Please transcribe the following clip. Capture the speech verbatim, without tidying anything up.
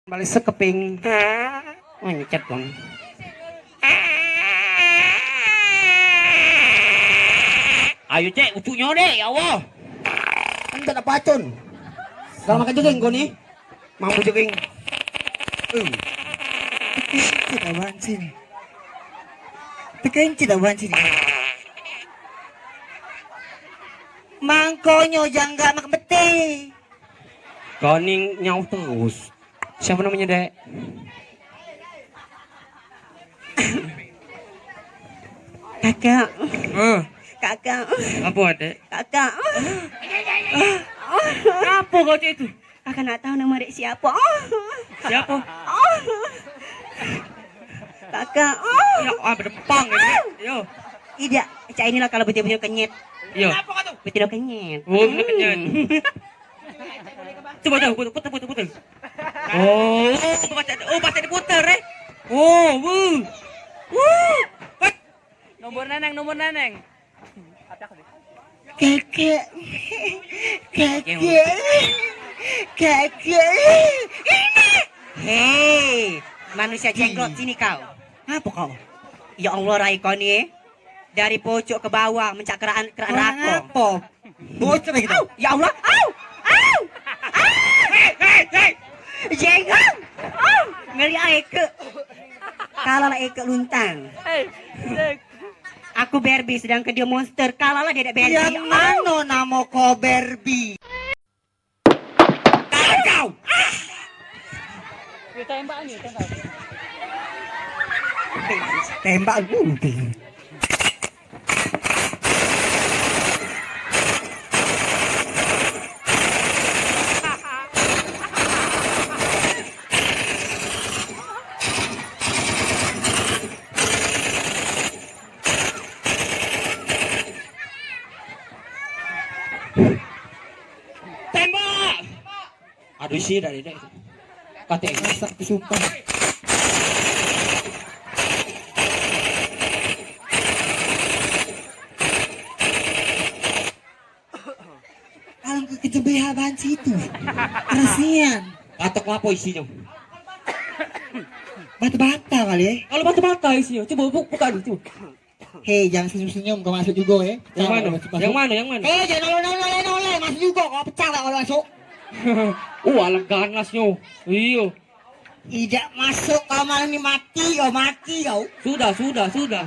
Balik sekeping. Mencet, Bang. Ayo, Cek, ucuknyo, Dek, ya Allah. Kan tak ada pacun. Kalau makan jeging kau ni. Mampu jeging. Eh. Tekencit abang sini. Tekencit abang sini. Mangkonyo jangan makan peti. Kau ni nyau terus. Siapa namanya, Dek? Kakak. Eh, Kakak. Apa, Dek? Kakak. Apa kau cak itu? Kakak nak tahu nama dek siapa? Siapa? Kakak. Ya, ah, bedepang ini. Yo. Tidak, cak inilah kalau betul-betul kenyit. Yo. Betul kenyit. Oh, betul kenyit. Hmm. Coba dah, putar, putar, putar, putar. Oh, oh, baca, oh, baca diputar, eh. Oh, wuh. Wuh. Nomor neneng, nomor neneng. Kakak. Kakak. Kakak. Hei, manusia jenggot, sini kau. Ngapa kau? Ya Allah, Rai, kau ni, eh. Dari pocok ke bawah, mencak keraan, keraan rako. Ngapa? Bocor gitu. Au, ya Allah. Au. Au. Au. Hei, hei, hei. Jenggot. Au. Ngeri ai ke. Kalah lah Eke Luntang. Hei, Jack. Aku Barbie, sedangkan dia monster. Kalah lah dia dek Barbie. Yang mano namo kau Barbie? Kau. Dia tembak ni, tembak. Tembak dulu. Tembak! Aduh, isi dah, Dek. Kate. Masak, sumpah. Alangkah kejebehan situ. Kasihan. Katok apo isinyo? Batu bata kali, eh. Kalu batu bata isinyo, coba bu-, buka dulu, coba. Hei, jangan senyum-senyum, kau masuk juga, eh. Yang mano? Masuk, masuk. Yang mano? Yang mano? Hei, jangan noleh-noleh, noleh-noleh, masuk juga, kau pecah lah kalau masuk. Uh, alah ganasnyo. Iyo. Tidak masuk kau malam ni, mati kau, mati kau. Sudah, sudah, sudah.